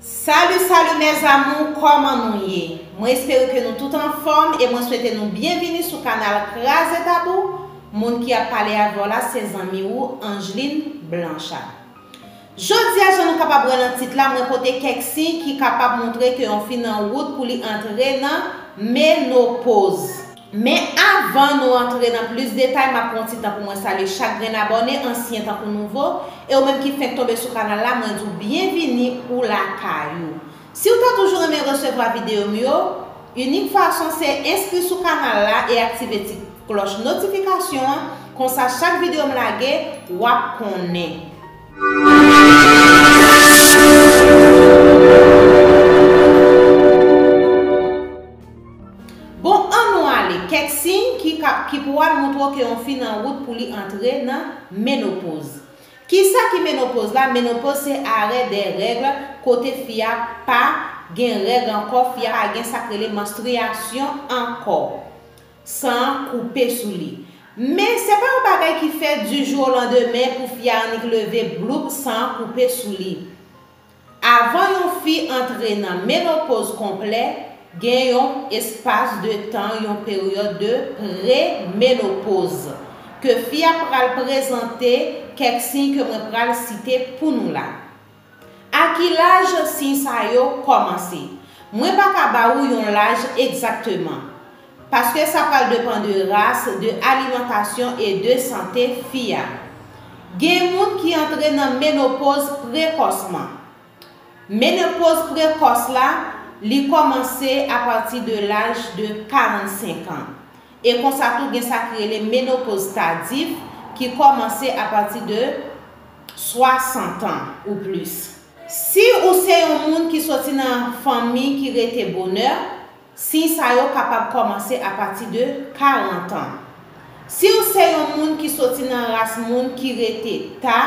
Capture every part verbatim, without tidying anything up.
Salut, salut mes amours, kòman nou ye? Mwen espere ke nou tout anfòm e mwen swete nou byenvini sou kanal Kraze Tabou. Moun ki ap pale avè w la se zanmi ou Angeline Blanchard. Jodi a, jan nou kapab wè nan tit la, mwen pote kèk siy ki kapab montre ke yon fi nan wout pou li antre nan menopoz. Men avan nou antre nan plis detay, m ap pran yon ti tan pou mwen salye chak grenn abòne, ansyen tankou nouvo, e ou menm ki fenk tonbe sou kanal la, mwen di w byenvini ou lakay ou. Si w ta toujou renmen resevwa videyo m yo, inik fason se enskri sou kanal la e aktive ti klòch notifikasyon an, konsa chak videyo m lage, w ap konnen. Bon, ann nou ale. Kèk siy ki ka, ki pral montre w ke yon fi nan wout pou li antre nan menopoz. Kisa ki menopoz la? Menopoz se arè dè règ kote fi a pa gen règ ankò, fi a pa gen sa k rele manstriyasyon ankò. San an koupe sou li. Men se pa yon bagay ki fèt du jour au lendemain pou fi a annik leve bloup san an koupe sou li. Avan yon fi antre nan menopoz konplè, gen yon espas de tan, yon peryòd de premenopoz, ke fi a pral prezante kèk siy ke mwen pral site pou nou la. A ki laj siy sa yo kòmanse? Mwen pa ka ba ou yon laj egzakteman, paske sa pral depann de ras, de alimantasyon e de sante fi a. Gen moun ki antre nan menopoz prekòsman. Menopoz prekòs la, li kòmanse apati de laj de karannsenk an. E konsa tou gen sa ki rele menopoz tadif ki kòmanse apati de swasant an ou plis. Si ou se yon moun ki soti nan fanmi ki rete bonè, siy sa yo kapab kòmanse apati de karant an. Si w se yon moun ki soti nan ras moun ki rete ta,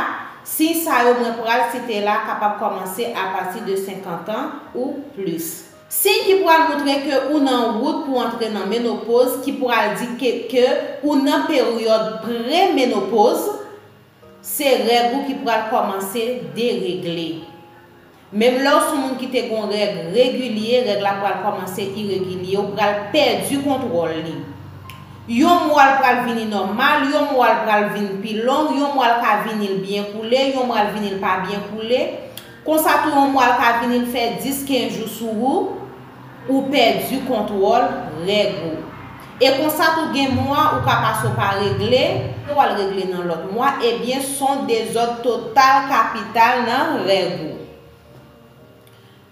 siy sa yo mwen pral site la kapab kòmanse apati de senkant an ou plis. Siy ki pral montre ke ou nan wout pou antre nan menopoz, ki pral di ke, ke ou nan peryòd premenopoz, se règ ou ki pral kòmanse deregle. Menm lè w se yon moun ki te gen yon règ regilye, règ la pral kòmanse iregilye, ou pral pèdi kontwòl li. Yon mwa l pral vini nòmal, yon mwa l pral vin pi long, yon mwa l ka vini l byen koule, yon mwa l vini l pa byen koule. Konsa tou yon mwa l ka vini l fè dis, kenz jou sou ou, ou pèdi kontwòl règ ou. E konsa tou gen mwa ou ka pase w pa regle, ou al regle nan lòt mwa, ebyen s on dezòd total kapital nan règ ou.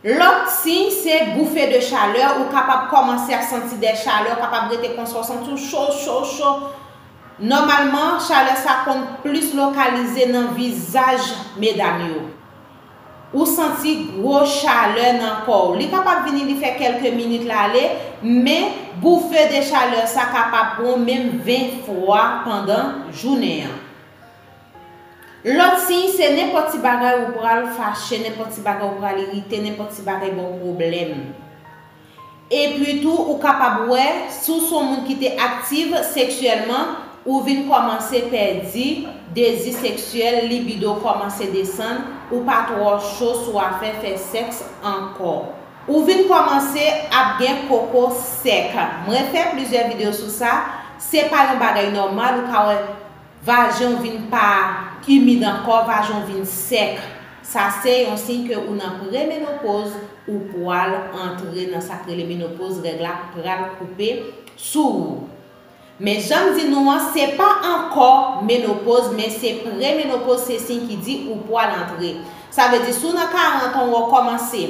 Lòt siy se bouffée de chaleur, ou kapab kòmanse ap santi de chalè, ou kapab rete konsa w santi w cho, cho, cho. Nòmalman, chalè sa konn plis lokalize nan vizaj medam yo. Ou santi gwo chalè nan kò w. Li kapab vini, li fè kèlke minit l ale, men bouffée de chaleur sa kapab pran w menm ven fwa pandan jounen an. Lòt siy se nenpòt ti bagay ou pral fache, nenpòt ti bagay ou pral irite, nenpòt ti bagay ba w pwoblèm. Epi tou, ou kapab wè, si w se yon moun ki te aktif seksyèlman, ou vin kòmanse pèdi dezi seksyèl, libido kòmanse desann, ou pa twò cho sou afè fè sèks ankò. Ou vin kòmanse ap gen koko sèk. Mwen fè plizyè videyo sou sa, se pa yon bagay nòmal, ou ka wè vajen w vin pa imid ankò, vajen w vin sèk. Sa se yon siy ke ou nan premenopoz, ou pral antre nan sa k rele menopoz, règ la pral koupe sou ou. Men jan m di nou an, se pa ankò menopoz, men se premenopoz, se siy ki di ou pral antre. Sa vle di, si w nan karant an, w kòmanse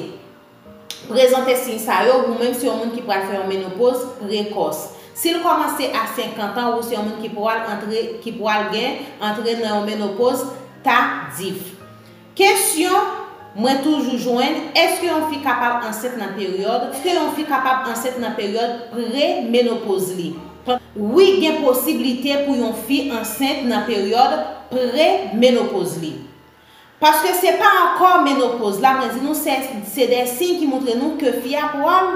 prezante siy sa yo, ou menm se yon moun ki pral fè yon menopoz prekòs. Si l kòmanse a senkant an, ou se yon moun ki pral antre, ki pral gen, antre nan yon menopoz tadif. Kesyon mwen toujou jwenn, èske yon fi kapab ansent nan peryòd? Èske yon fi kapab ansent nan peryòd premenopoz li? Wi, gen posiblite pou yon fi ansent nan peryòd premenopoz li. Paske se pa ankò menopoz la, mwen di nou se, se de siy ki montre nou ke fi a pral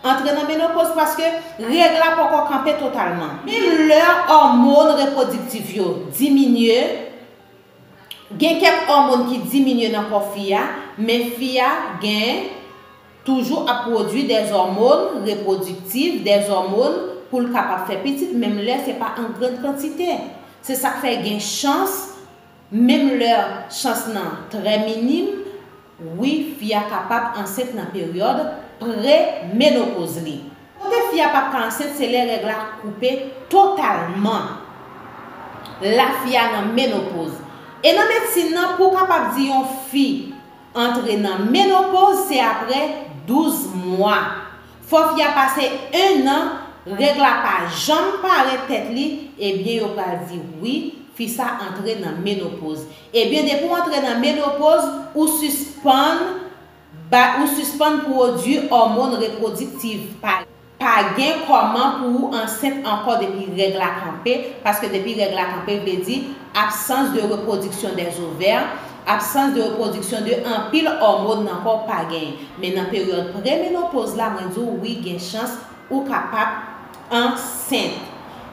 antre nan menopoz, paske règ la poko kanpe totalman. Menm lè òmòn repwodiktif yo diminye, Gen kèk òmòn ki diminye nan kò fi a, men fi a gen toujou ap pwodui dè òmòn repwodiktif, dè òmòn pou l kapab fè pitit, menm lè se pa an grann kantite. Se sa k fè gen chans, menm lè chans nan trè minim, wi, fi a kapab ansent nan peryòd premenopoz li. Kote fi a p ap ka ansent, se lè règ la koupe totalman. La fi a nan menopoz. E nan medsin nan, pou w kapab di yon fi antre nan menopoz, se apre douz mwa. Fò fi a pase en an, règ la pa janm parèt tèt li, ebyen yo pral di wi, fi sa antre nan menopoz. Ebyen depi w antre nan menopoz, ou sispann ba, ou sispann pwodui òmòn repwodiktif. Pa, pa gen kòman pou ou ansent ankò depi règ la kanpe, paske depi règ la kanpe vle di absans de repwodiksyon dè zovè, absans de repwodiksyon de anpil òmòn nan kò w pa genyen. Men nan peryòd premenopoz la, mwen di w wi, gen chans ou kapab ansent.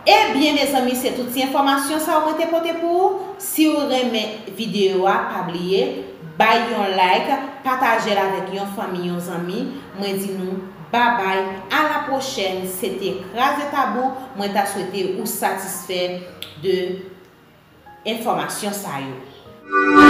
Ebyen mezanmi, se tout ti enfòmasyon sa yo mwen te pote pou ou. Si w renmen videyo a, pa bliye bay yon like, pataje l avèk yon fanmi, yon zanmi. Mwen di nou babay, a la pwochèn. Se te Kraze Tabou. Mwen ta swete ou satisfè de enfòmasyon sa yo.